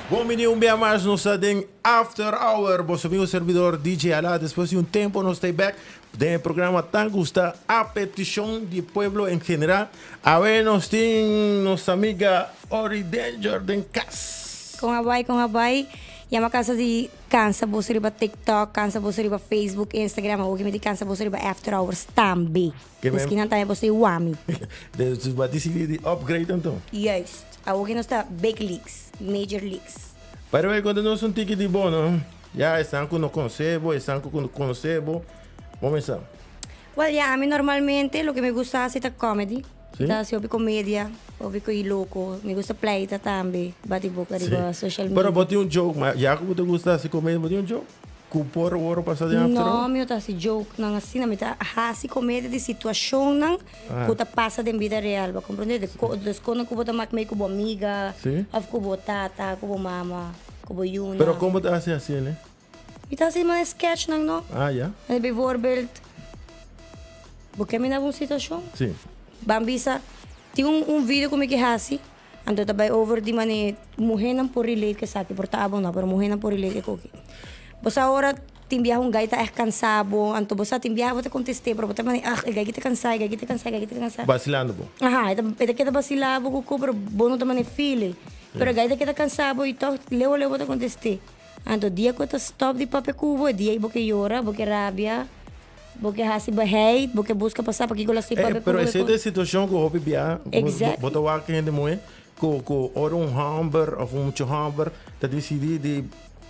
Bon bini un bia mas nos ta den After Hour. Boso amigo servidor DJ Ala. Despues di un tempo nos ta back den e programa tan gusta a peticion di pueblo en general. Awe nos tin nos amiga Ori Danger den cas. Con a bay, con a bay. Ya mi a cansa di cansa boso riba TikTok, cansa boso riba Facebook, Instagram. Awor mi di cansa boso riba After Hours tambe. Miskinan tambe boso di wami. Dus bo a dicidi di upgrade anto? Juist. Awor nos ta big leagues, major leagues. By the way, conta nos un tiki di bo, no? Ya, esnan cu no conoce bo, esnan cu no conoce bo. Bo mesa. Well, ya, ami normalmente loke mi gusta haci ta comedy. Sí? Mi ta haci hopi comedia, hopi co'i loco. Mi gusta pleita tambe, bati boca riba social media. Pero bo tin un joke, ma ya cu bo ta gusta haci comedia, bo tin un joke? Cu por worde pasa den after No, hour? mi no ta haci jokenan asina. Mi ta haci comedia di situacionnan cu ta pasa den bida real. Bo a comprende? De co, des conan cu bo ta mak mee cu bo amiga, of cu bo tata, cu bo mama, cu bo yuna. Pero con bo ta haci asina, ne? Mi ta haci manera sketchnan, no? Ah, ya. Manera bijvoorbeeld, bo ke mi na un situacion? Si. Ban bisa, tin un, un video cu mi ke haci. Anto ta bai over di mane muhénan por relate ku esaki, por ta abo no, pero muhénan por relate ku esaki. Bo sa ora tin biaha un gai ta ègt kansá bo, anto bo sa tin biaha bo ta kontest'é, pero bo ta mane ah e gai ki ta kansá, e gai ki ta kansá, e gai ki ta kansá. Basilando bo. Aha, e ta e ta keda basilá bo ku ku, pero bo no ta mane feel e. Pero e gai ta keda kansá bo i tòg leu a leu bo ta kontest'é. Anto dia ku e ta stòp di papia ku bo, e dia ei bo ke yora, bo ke rabia. Bo ke hasi beheid, bo ke buska pa sa pakiko las tin papia Pero ku esei ta e situashon ku hopi bia Exactly. bo ta wak hende muhé ku ku ora un hòmber òf un mucha hòmber ta disidí di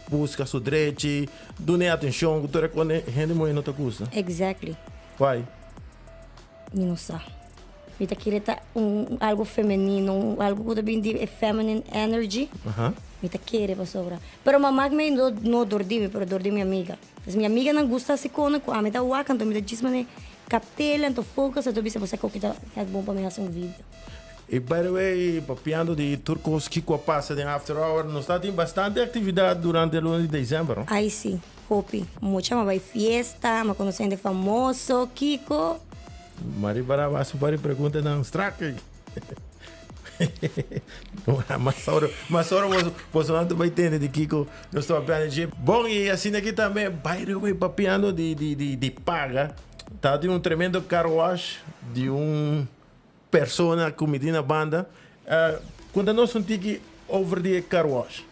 buska su drechi, dun'é atenshon ku tur e kos hende muhé no ta gusta. Exactly. Why? Mi no sa. Mi ta kere ta un algo femenino, un algo ku ta bin di e feminine energy. Mi ta kere pasobra. Pero mama mi no no dor di mi, pero dor di mi amiga. Pues mi amiganan gusta hasi kona ku ami ta wak anto mi ta djis manera kapt'el anto focus anto bisa bo sa koke ta het bon pa mi hasi un video. Y by the way, papiando di tur cos kico a pasa den after hour, nos ta tin bastante actividad durante luna di december, no? Ay si, hopi. Mucha m'a bay fiesta, m'a conoce hende famoso, kico? Mari para haci un par di preguntanan strak. Mas ora, mas ora boso, boso nan ta bai tende di kiko nos ta papiando dje. Bon, y asina aki tambe, by the way, papiando di, di, di, di paga, ta tin un tremendo car wash di un persona ku mi tin na banda. Uh, konta nos un tiki over di e car wash.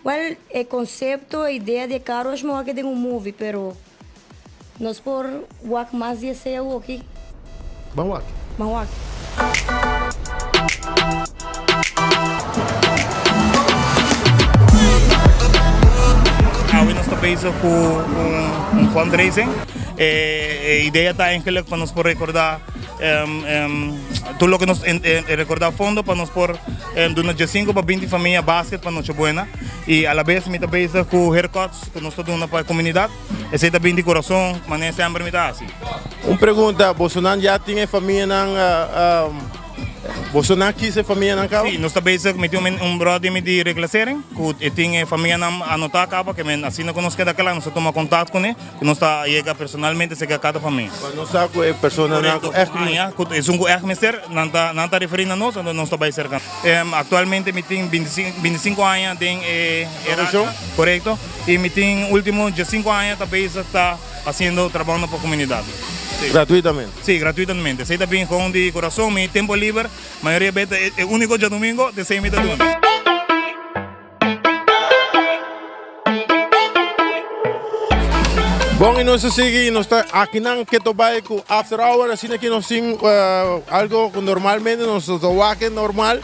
Well, e konsepto, e idea di e car wash mi wak den un movie, pero nos por wak mas di esei awoki. Ban wak. Ban wak. Awe nos ta bezig ku un fundraising. E idea ta eigenlijk pa nos por recorda tur loke nos recorda fondo pa nos por duna diesinco pa binti famia basket pa Nochebuena y a la bes mi ta bezig ku haircuts ku nos ta duna pa e comunidad. Esey ta bin di corazon manera semper mi ta haci. Un pregunta, bosonan ya tin e famianan Boso nan kis e famianan kaba? Sí, nos ta bezig, mi tin un bròder di mi di Reclassering ku e tin e famianan anotá kaba, ke men asina ku nos keda kla nos ta tuma kontakto kuné, ku nos ta yega personalmente serka kada famia. Pa nos sa ku e personanan ku ègt mester. Korekto, ku esun ku ègt mester, nan ta nan ta referí na nos, anto nos ta bai serka. Aktualmente mi tin bintisinko aña den e Profeshon? Korekto, i mi tin último diesinko aña ta bezig ta hasiendo trabounan pa komunidat. Gratuitamente? Sí, gratuitamente. Esei ta bin gewoon di corazon. Mi tempo liber, mayoria bes ta e unico djadomingo, ta esei mi ta duna. Bon, y nos ta sigui, nos ta akinan keto bai cu After Hour, asina ki nos tin algo cu normalmente nos ta wak normal,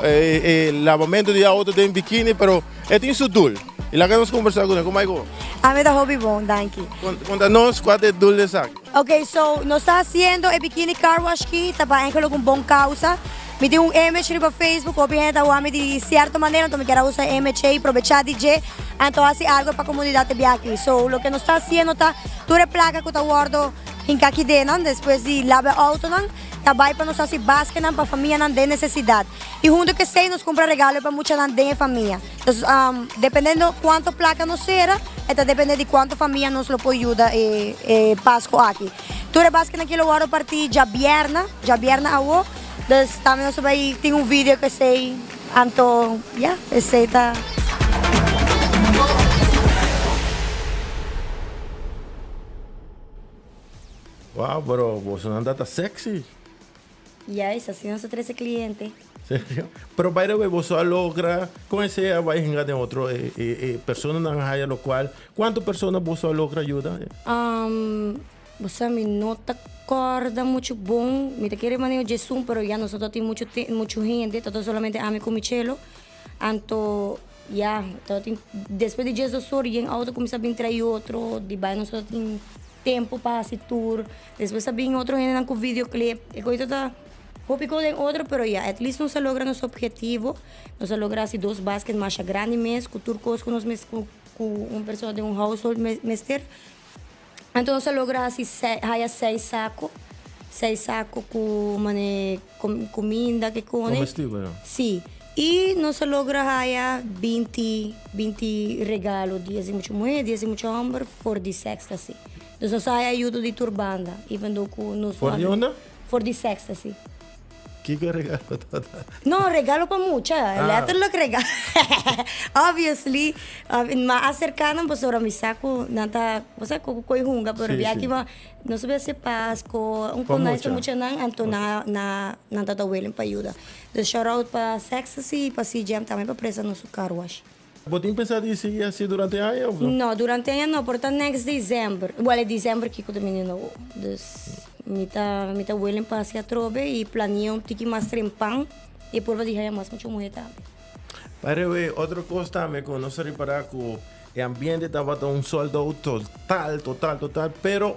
e lavamento di auto den bikini, pero e tin su doel. Y laga nos conversa cu nan. Como bai? Ami ta hopi bon, danki. Conta nos cua ta e doel di esaki. Ok, so nos ta haciendo e bikini car wash ki ta pa eigenlijk un bon causa. Mi tin un image riba Facebook, hopi hende ta wak mi di cierto manera, anto mi kier a usa e image ei, probecha di dje, anto haci algo pa comunidad e bia aki. So loke nos ta haciendo ta tur e placa cu ta wordo hinca aki den despues di laba e autonan, ta bay pa nos haci baskenan pa famianan den necesidad. Y hunto cu esey nos cumpra regalo pa muchanan den e famia. Entonces, dependiendo cuanto placa nos cera, e ta depende di cuanto famia nos lo por yuda e e Pasco aki. Tur e baskenan aki lo wòrdu partí djabierna, djabierna awo. Dus tambe nos ta bai tin un video ku esei, anto ya, esei ta. Wow, pero bosonan ta ta sexy. Juist, asina nos ta trece cliente. Serio? Pero by the way, boso a logra con esey a bay hinga den otro e e e personanan a haya locual. Cuanto persona boso a logra yuda? Um, bo sa mi no ta corda mucho bon. Mi ta kere maneho djesun, pero ya nos no ta tin mucho te mucho hende, ta ta solamente ami cu Michelo. Anto ya, tabatin despues di 12 or yen auto cuminsa bin trae otro, di bay nos tabatin tempo pa haci tour. Despues a bin otro hendenan cu videoclip. E coito ta hopi cos den otro, pero ya, at least nos a logra nos objetivo. Nos a logra haci dos basket masha grandi mes, cu tur cos cu nos mes cu cu un persona den un household mester. Anto nos a logra haci haya seis saco, seis saco cu mane cuminda ke cone. Comestibel, no? Si. Y nos a logra haya binti, binti regalo, dies di mucha muher, dies di mucha homber for di Sextasy. Dus nos a haya ayudo di tur banda, even though cu nos For di unda? For di Sextasy. Kiko e regalo tabata? No, regalo pa mucha, Ah. letterlijk regalo. Obviously, ma a acerca nan pasobra mi sa cu nan ta, bo sa cu coi hunga, pero Sí, bia sí. aki ma nos a haci Pasco, un Pa con nice pa mucha. muchanan, anto nan a nan tabata willing pa yuda. Dus shout out pa Sextasy y pa C-Jam tambe pa presta nos su car wash. Bo tin pensa di sigui haci durante aña of no? No, durante aña no, por ta next december. Well, e december kico ta bini nobo. Dus mi ta mi ta willing pa haci atrobe y planea un tiki mas trempan y por di haya mas mucho muhe tambe. By the way, otro cos tambe cu nos a ripara cu e ambiente tabata un sold out total, total, total, pero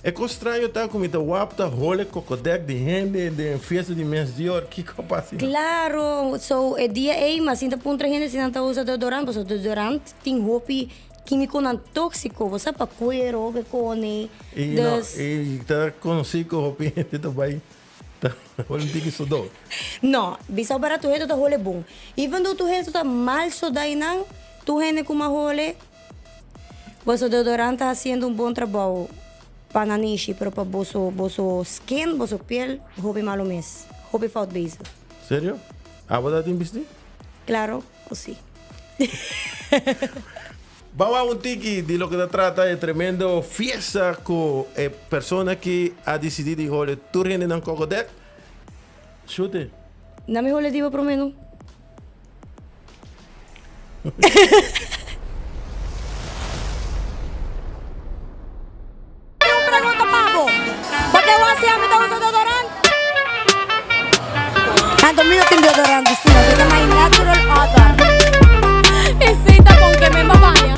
E cos straño ta cu mi ta wap ta hole cocodek di hende den fiesta di mes Dior, kico a pasa? Claro, so e dia ey mas sin ta puntra hende si nan ta usa deodorant, pasobra deodorant tin hopi quimiconan toxico, bo sa pa cuero hopi cone, Y no, dus. y ta conoci cu hopi hende ta bay ta hole un tiki sodó. No, bisa bo para tur hende ta hole bon. Even though tur hende ta mal sodá eynan, tur hende cu mas hole. Boso deodorant ta haciendo un bon trabou pa nanishi pero pa boso boso skin boso piel hopi malo mes hopi fout bezig. Serio? Abo ta tin bisti? Claro cu si. Bawa un tiki di loke ta trata e tremendo fiesta cu e persona ki a dicidi di hole tur hende nan coco dek. Shute. Na mi hole dibo prome no. Tin un pregunta pa bo. Bo ke wak si ami ta usa deodorant? Anto mi no tin deodorant bisti no, mi ta my natural odor. Esey ta con ke men ba baña.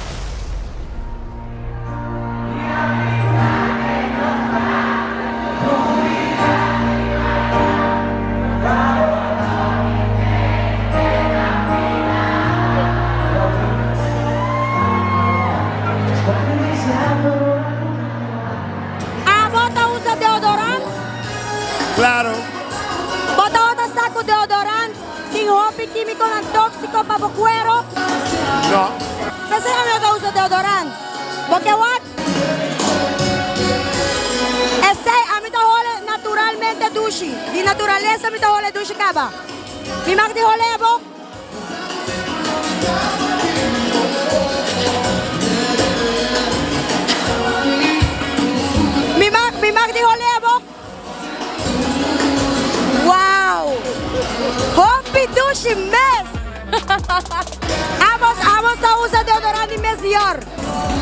Abo ta usa deodorant? Claro. Bo ta ota sa cu deodorant tin hopi quimiconan toxico pa bo cuero? No. P'esei ami no ta usa deodorant. Bo ke wak? Esei ami ta hole naturalmente dushi. Di naturalesa mi ta hole dushi kaba. Mi mag di hole bo? Mi mag, mi mag di hole bo? Wow! Hopi dushi mes! Amos, amos ta usa deodorant di mes Dior.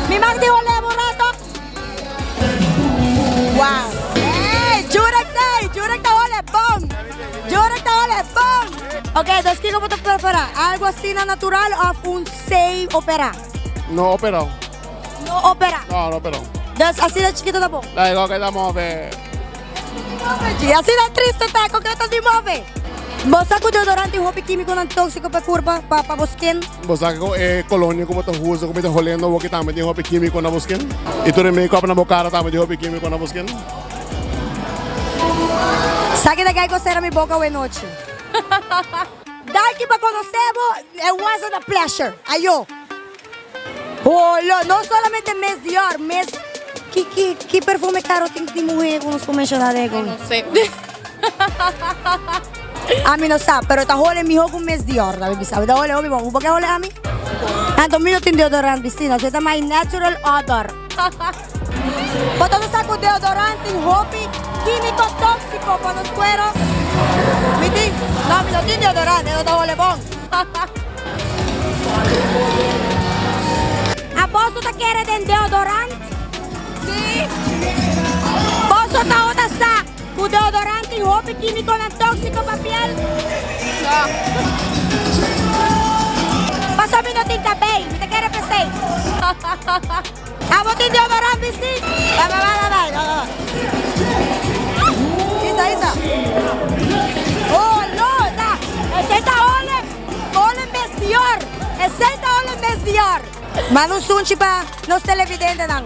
Mi mag di hole bo un rato? Wow! Ey, Jurek tey! Jurek ta hole bon! Jurek ta hole bon! Ok, dus kiko bo ta prefera? Algo asina natural of un sei opera? No opera. No opera? No, no opera. Dus asina chikito ta bon? La ego ke ta move. Y asina triste ta, con ke ta di move? Bo sa cu deodorant tin hopi quimiconan toxico pa curpa, pa pa bo skin? Bo sa cu e colonia cu bo ta usa cu mi ta holendo awor ki tambe tin hopi quimico na bo skin? Y tur e make-up na bo cara tambe tin hopi quimico na bo skin? Sa ki ta kai cosera mi boca awe nochi. Danki pa conoce bo, it wasn't a pleasure. Ayo. Holo, no solamente mes Dior, mes ki ki ki perfume caro tin di muhe cu nos por menciona den Ay, no sé. Ami no sa, pero ta hole miho cu mes Dior, ta bisa. Ta hole hopi bon. Bo ke hole ami? Anto mi no tin deodorant bisti, no. Ta my natural odor. Bo ta sa ku deodorant tin hopi kímiko tóksiko pa nos kuero? Mi tin, no, mi no tin deodorant, e no ta hole bon. Aboso ta kere den deodorant? Sí. Boso tabata sa ku deodorant tin hopi kímikonan tóksiko pa piel? No. Pasobra mi no tin kabei, mi ta kere p'esei. Abo tin deodorant bisti? Bai, bai, bai, bai, bai, bai. Isa, isa. Oh, no, ta. Esei ta ole, ole mes Dior. Esei ta ole mes Dior. Manda un sunchi pa nos televidentenan.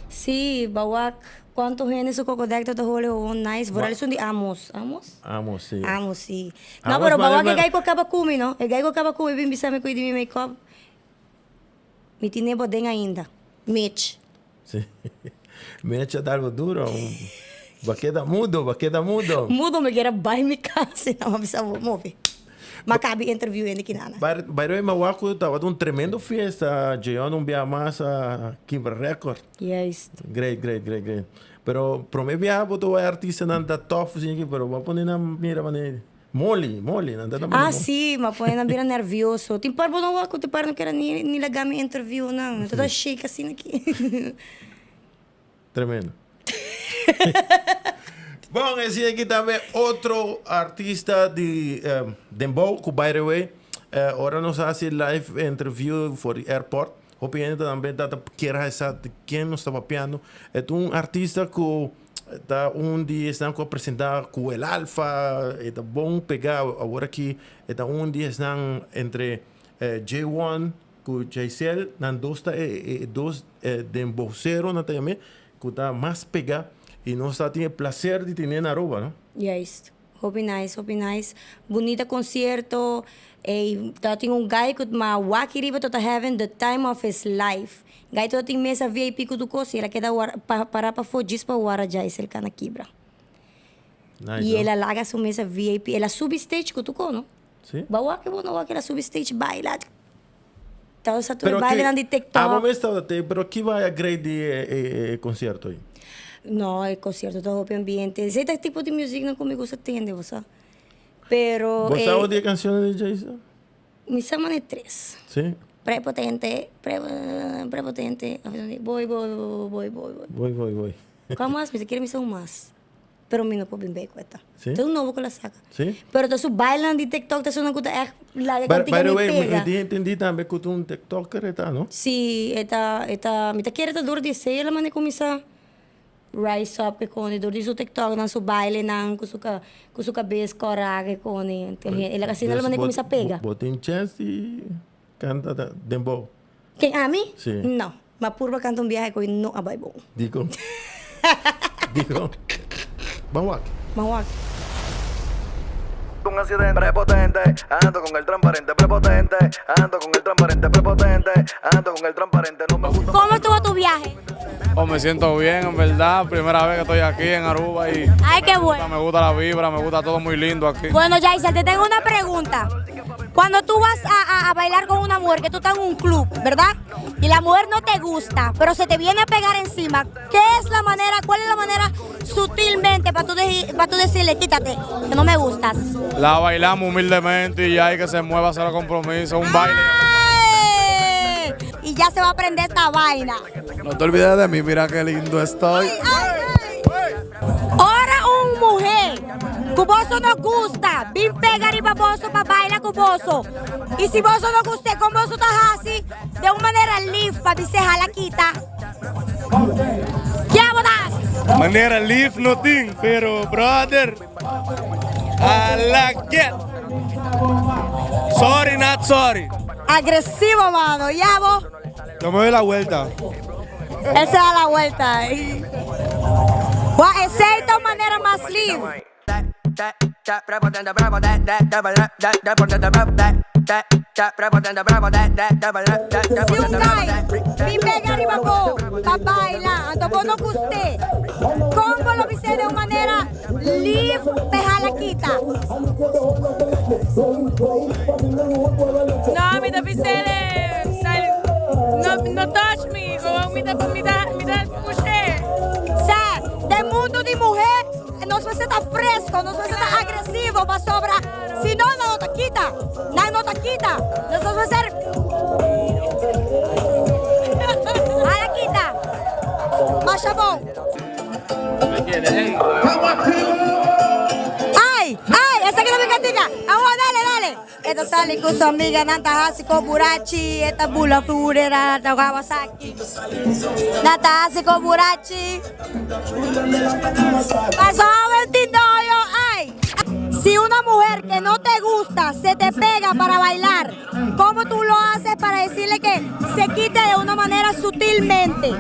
Sí, ba wak cuanto hende su cocodek ta hole gewoon nice. Vooral esun di Amos. Amos? Amos, sí. Amos, sí. No, pero ba wak e guy cu a caba cu mi, no? E guy cu a caba cu mi bin bisa mi cu di mi make-up. Mi tine bo den ainda. Mitch. Sí. Mitch a dal bo duro. Bo a keda mudo, bo a keda mudo. Mudo mi kier a bai mi cas y nan a bisa bo move. Ma cabi interview hende kinana. By the way, Mawaku tabata un tremendo fiesta. Jeon un bia mas a kibra record. Juist. Great, great, great, great. Pero prome biaha bo ta wak e artistanan ta tof asina aki, pero bo a pone nan mira manera moli, moli, nan ta ta Ah, si, mi a pone nan bira nervioso. Tin par bo no wak ku tin par no kere ni ni laga mi interview nan. Mi ta ta shake asina aki. Tremendo. Bon, esei aki tambe otro artista di Dembow ku by the way, ora nos a hasi live interview for di airport, hopi hende tambe ta kier haci sa di ken nos ta papiando. E ta un artista ku ta un di esnan ku a presenta ku El Alfa, e ta bon pega awor aki, e ta un di esnan entre J-one Ku Jaisel nan dos ta e dos den bosero nan ta yam'é ku ta mas pegá i nos ta tin e plaser di tene na Aruba no. Juist. Hopi nice, hopi nice. Bunita concierto. Ey ta tin un guy cu ma wak riba ta ta having the time of his life. Guy ta tin mesa VIP cu tur cos y el a keda wara pa para pafo djis pa wara Jaisel cana kibra. Nice Y no. el a laga su mesa VIP. El a subi stage cu tur cos no. Sí. Ba wak bo no wak el a subi stage baila. Ta usa tur Pero e bailenan ki, di TikTok. abo mes tabata te, pero ki bai a great di e, e, e concierto ei? No, e concierto ta hopi ambiente. Esei ta e tipo di musicnan cu mi gusta tende, bo sa. Pero Bo sa e, di e cancionnan di Jason? mi sa mane tres. Sí? Prepotente, pre, prepotente, voy, voy, voy, voy, voy, voy. Voy, voy, voy. Cual mas? Mi ta kere mi sa un mas. Pero mi no por bin bay cu eta. Sí? Ta un nobo cu la saca. Sí? Pero ta su bailenan di TikTok ta esunnan cu ta echt laga By, cantica by the mi way, mi pega. tin entendi tambe cu ta un TikToker e ta, no? Sí, e ta, e ta, mi ta kere ta dor di esey el a manda cuminsa rise up e coni, dor di su TikToknan, su bailenan cu su ca, cu su cabes cora e coni. Ente el a asina el a manda cuminsa pega. Bo tin chance di canta dembow? Ken ami? Sí. No. Ma purba canta un biahe cu no a bay bon. Dicon? Dicon? Ban wak. Ban wak. Un accidente prepotente, ando con el transparente prepotente, ando con el transparente prepotente, ando con el transparente, no me gusta. Como estuvo tu viaje? Oh, me siento bien, en verdad. Primera vez que estoy aquí en Aruba y Ay, qué bueno. me gusta la vibra, me gusta todo muy lindo aquí. Bueno, Jaisel, te tengo una pregunta. Cuando tú vas a, a, a bailar con una mujer, que tú estás en un club, ¿verdad? Y la mujer no te gusta, pero se te viene a pegar encima. ¿Qué es la manera, cuál es la manera sutilmente para tú, pa tú decirle, quítate, que no me gustas? La bailamos humildemente y ya hay que se mueva, hacer el compromiso, un baile. ¡Ay! Y ya se va a aprender esta vaina. No te olvides de mí, mira qué lindo estoy. Ay, ay, ay. Ora un muher ku boso no gusta, bin pega riba boso pa baila ku boso. I si boso no gust'é, kon boso ta hasi? De un manera lif pa bis'é hala kita. Ke bo ta hasi? Manera lif no tin, pero brother, hala get. Sorry not sorry. Agresivo, mano. Ya bo? Yo me doy la vuelta. Él se da la vuelta. Wak, esei ta un manera mas lif. Si un guy bin pega riba bo pa baila, anto bo no gust'é, kon bo lo bis'é den un manera lif p'e hala kita? No, mi ta bis'é sal, no, no touch me, como mi ta, mi ta, mi ta push'é. Sa, den mundu di muhé nos mester ta fresco, nos mester ta agresivo pasobra si no nan no ta kita, nan no ta kita. Nos nos mester hala kita. Masha bon. Ay, ay, esaki ta mi cantica. Awor dale, dale. E ta sali ku su amiganan ta hasi ko burachi, e ta bula furera ta Kawasaki. Nan ta hasi ko burachi. Paso awe un tindoyo, ay. Si una mujer que no te gusta se te pega para bailar, ¿cómo tú lo haces para decirle que se quite de una manera sutilmente?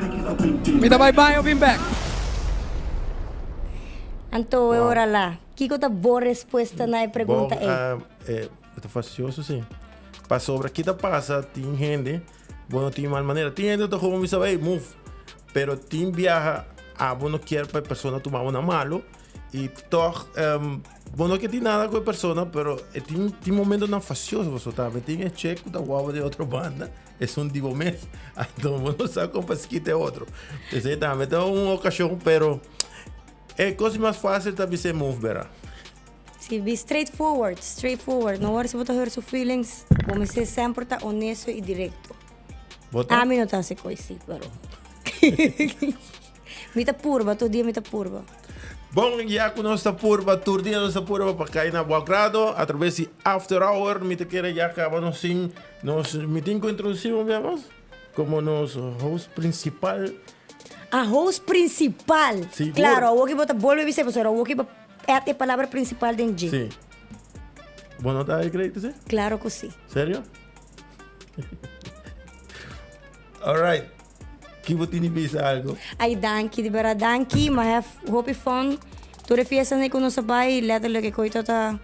Mi ta bai baño bin bek. Anto e ora la, kiko ta bo respuesta na e pregunta Bon, ei? ah, eh, ta fastioso sí. Pasobra ki ta pasa, tin hende, bo no tin mal manera. Tin hende ta gewoon bisa, hey, move. Pero tin biaha, abo no kier pa e persona tuma bo na malo. Y toch, um, bo no ke tin nada ku e persona, pero e tin, tin momentonan fastioso pasobra tambe tin e che ku ta guapo di otro banda, esun di bo mes. Anto bo no sa kon pa skita e otro. Esei tambe ta un okashon, pero e kos mas fácil ta bis'é move bera. Si, be straightforward, straightforward. No worry si bo ta hurt su feelings, bo mester semper ta honesto y directo. Bo ta? Ami no ta hasi koe si, pero mi ta purba, tur dia mi ta purba. Bon, ya ku nos ta purba, tur dia nos ta purba pa kai na bo agrado a traves di After Hour. Mi ta kere ya kaba nos sin nos mi tin ku introdusi un bia mas komo nos host principal. A host principal. Sigur. Claro, awor ki bo ta bolbe bisa pasobra awor ki bo add e palabra principal den dje. Si. Bo no ta agree si? Claro ku si. Serio? Alright. Ki bo tin di bisa algo? Ay danki, di berdad danki. Mi a have hopi fun. Tur e fiestanan ku nos a bai, letterlijk e koe ta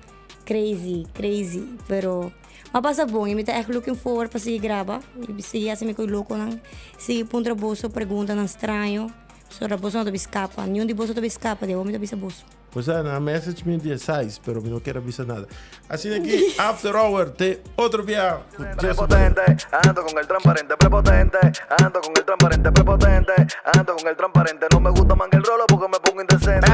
crazy, crazy. Pero mi a pasa bon y mi ta echt looking forward pa sigui graba y sigui hasi mi koe loconan, sigui puntra boso preguntanan straño. Pasobra boso no ta bisa scapa, niun di boso ta bisa scapa, di awor mi ta bisa boso. Bo sa, nan a message mi di e size, pero mi no kier a bisa nada. Asina aki, After Hour te otro bia cu Dios su poder. Ando con el transparente prepotente, ando con el transparente prepotente, ando con el transparente, no me gusta manga el rolo porque me pongo indecente.